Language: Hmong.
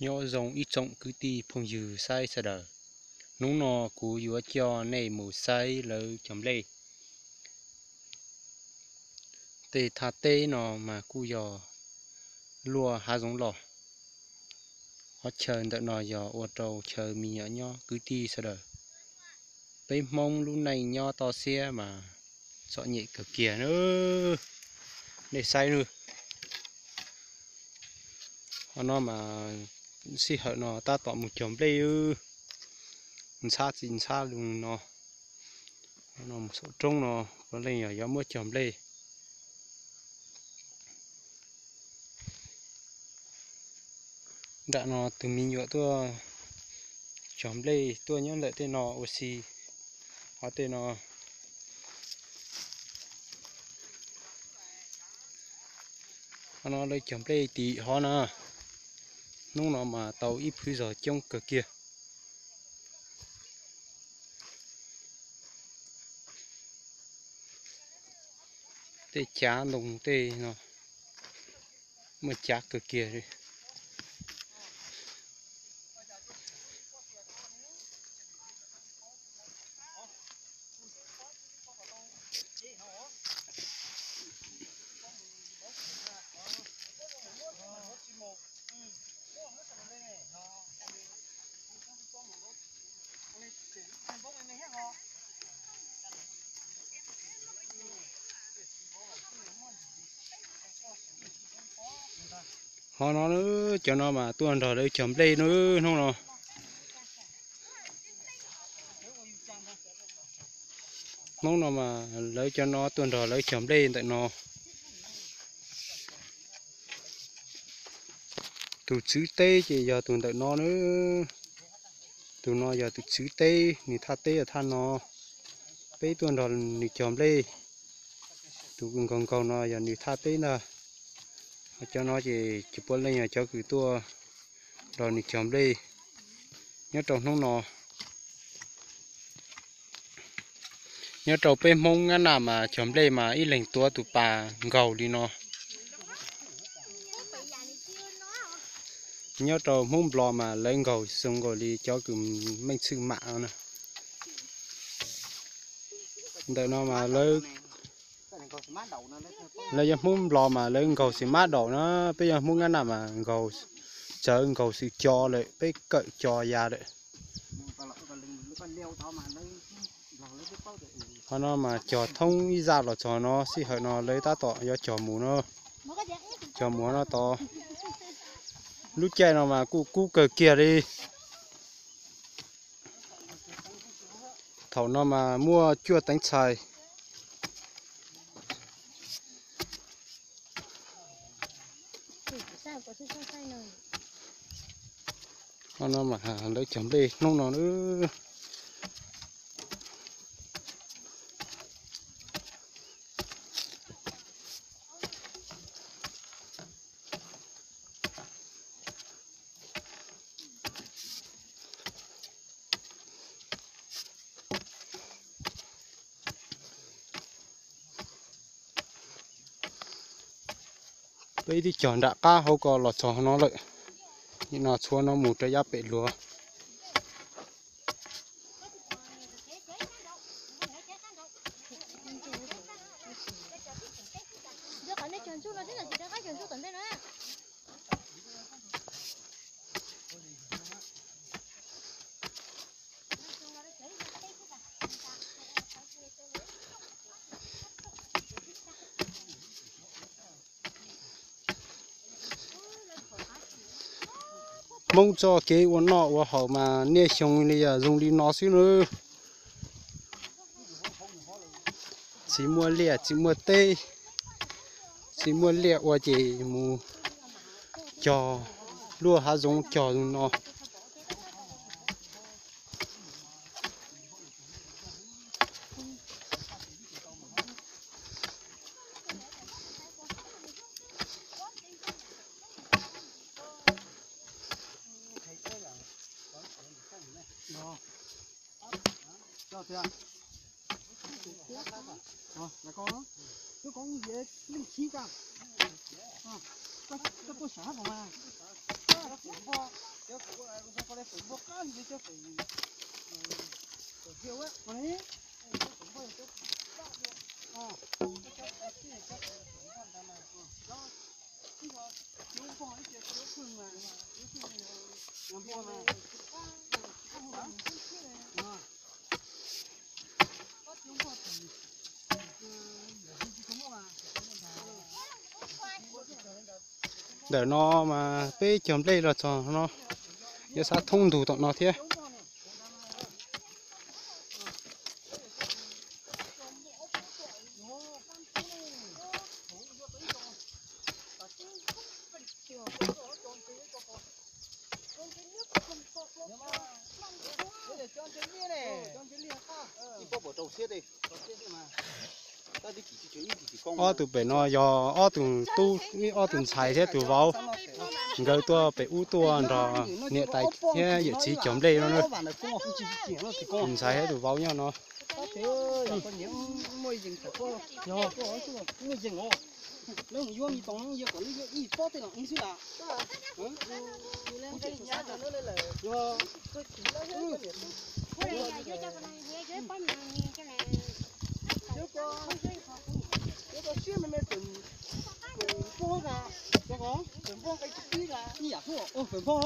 Nyob zoo ib tsoom kwv tij phooj ywg saib sawv daws. Hnub no kuv yuav coj nej mus saib lawv cog nplej. Tej thaj teb no mas kuj yog luaj hav zoov los. Qhov chaw ntawm no yog ua rau chaw me nyuam nyob kwv tij sawv daws. Peb Hmoob lub neej nyob toj siab mas txom nyem kawg kiag na. Nej saib nawb. Qhov no mas sij hawm no tab tom mus cog nplej, ntxhab txiv ntxhab lus no. Qhov no mus saum roob no puav leej yog yuav muab cog nplej. Nram no tus me nyuam tuaj cog nplej tuaj nyob ntawm tej no ua si. Qhov tej no, qhov no lawv cog nplej tim hov na. Hnub no mas tau ib phwb zog coob kawg kiag. Tej cav ntoo tej no muaj cav kawg kiag li. Qhov no, cov no mas tuaj nrog lawv cog nplej na hnub no. Hnub no mas lawv cov no tuaj nrog lawv cog nplej ntawm no. Tus tswv teb ces yog tus ntawm no na. Tus no yog tus tswv teb, nws thaj teb yog thaj no. Peb tuaj nrog nws cog nplej. Tus nkaus nkaus no yog nws thaj teb ntag. Cov no ces cov puav leej yog cov kws tuaj nrog nws cog nplej nyob rau hnub no. Nyob rau peb Hmoob Nyab Laj mas cog nplej mas ib leeg tuav tus pas nkaus li no. Nyob rau Hmoob Nplog mas lawv nkaus zoo nkaus li cov kws Meej Txhwj mam no na. Ntawm no mas lawv, lawv yog Hmoob Nplog mas lawv nkaus xim mab daum na, peb yog Hmoob Nyab Laj mas nkaus, txawv nkaus xwm co lawm, peb kawm co ya lawm. Qhov no mas cog thoob ib zaj los txog no, sij hawm no lawv tab tom yuav cog mus no. Cog mus no tod. Lub caij no mas kuj kub kawg kiag li. Thaum no mas muaj cuaj teev txhais. Qhov no mas lawv cog nplej hnub no na. Peb twb cog nram qab hauv ko los txog no lawm. Nim no txhua no mus rau yav pem luag. Hmoob txoj kev ua noj ua haus mas niaj xyoo li yog zoo li no xwb nawb. Tsis muaj liaj tsis muaj teb, tsis muaj liaj ua ces mus cog luaj hav zoov cog zoo no. Ntawm no mas peb cog nplej los txog no, yuav xav thoob ntug tom no thiab. Ob tug pem no yog ob tug tub, ob tug ntxhais thiab tus vauv. Nkawd tuaj pem ub tuaj nrog niam tais thiab yawm txiv cog nplej no na. Tus ntxhais thiab tus vauv nyob no.